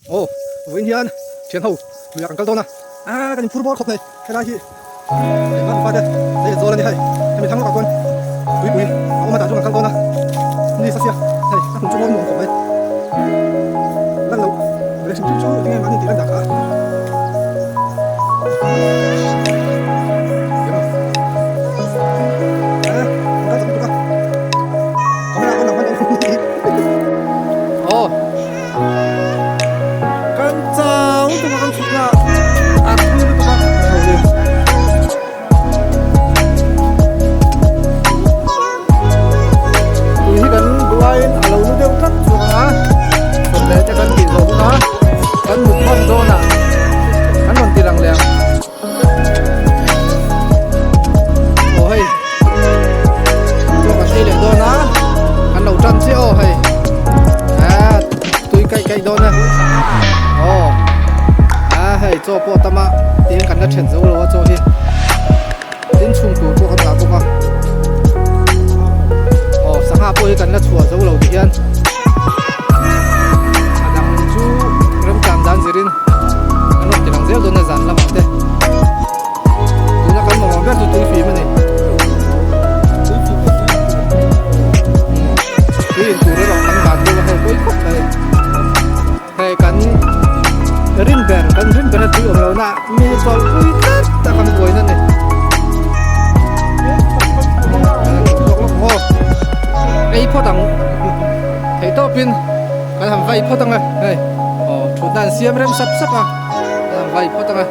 Aw vawiin hian thian ho luiah kan kal dawn a, aaa kan inphur bawr khawp mai helai hi engmah mipa te lei zawl a ni hei hemi thlang lawkah chuan tuipui a awm a tah chuan kan kal dawn a ni sasia hei a hmun chu mawi nuam khawp mai lan loh ve hrim hrim chu tinge mahni tih lan dah kha a. Kan chau lutuk a kan chhukna a thui lutuk a chho ni. Tui hi kan duaiin a lo lu deuh tlat chuang a, chawhmeh te kan tih zawh hun a, kan mut hman dawn ah kan rawn ti lang leh ang. Aw hei chaw kan ei leh dawn a kan lo tan chiah aw hei ah tui kaih kaih dawn a aw ah hei chaw pawh tam a tin kan la then zo lo a chaw hi tin chhung tur pawh kan dah bawk a aw sangha pawh hi kan la chhuah zo lo ti hian a dang chu remchang dan zirin Kan rawn ti lang zel dawn a zan lamah te tuna kan mamawh ber chu tui fim a ni tui in tur erawh kan van deuh a hei pawi khawp mai hei kan rin ber kan rin ber a tui awm lohna mi chawlhpui tlat a kan buaina a ni ei phawt ang theih tawpin. Kan han vai phawt ang e, hei aw thutna an siam rem sap sap a, kan han vai phawt ang e.